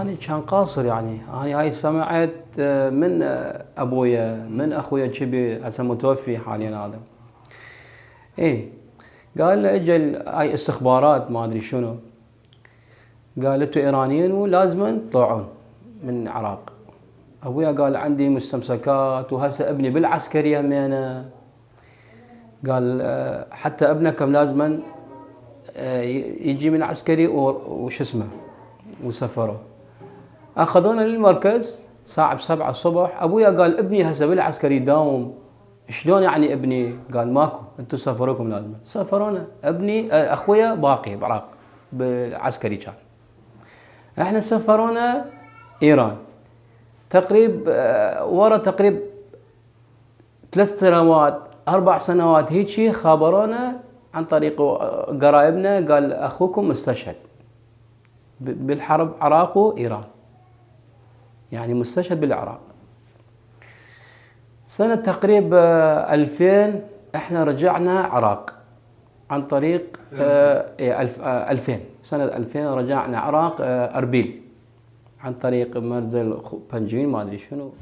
هاني كان قاصر يعني. أنا هاي سمعت من أبويا من أخويا الكبير هسه متوفي حاليا هذا. إيه قال اجى هاي استخبارات ما أدري شنو، قال انتوا إيرانيين ولازم تطلعون من العراق. أبويا قال عندي مستمسكات وهسه ابني بالعسكرية همينه. قال حتى ابنكم لازم يجي من عسكري وش اسمه وسفره. اخذونا للمركز ساعة 7 الصبح. ابويا قال ابني هسه بالعسكري يداوم. شلون يعني ابني؟ قال ماكو، انتم سفروكم لازم. سفرونا ابني اخويا باقي بعراق بالعسكري كان. احنا سفرونا ايران تقريب ورا تقريب 3 سنوات 4 سنوات هيجي خابرونا عن طريق قرايبنا، قال اخوكم استشهد بالحرب عراق وايران، يعني مستشهد بالعراق. سنة تقريب 2000 احنا رجعنا عراق عن طريق 2000 سنة 2000 رجعنا عراق اربيل عن طريق مرزل بنجوين ما ادري شنو.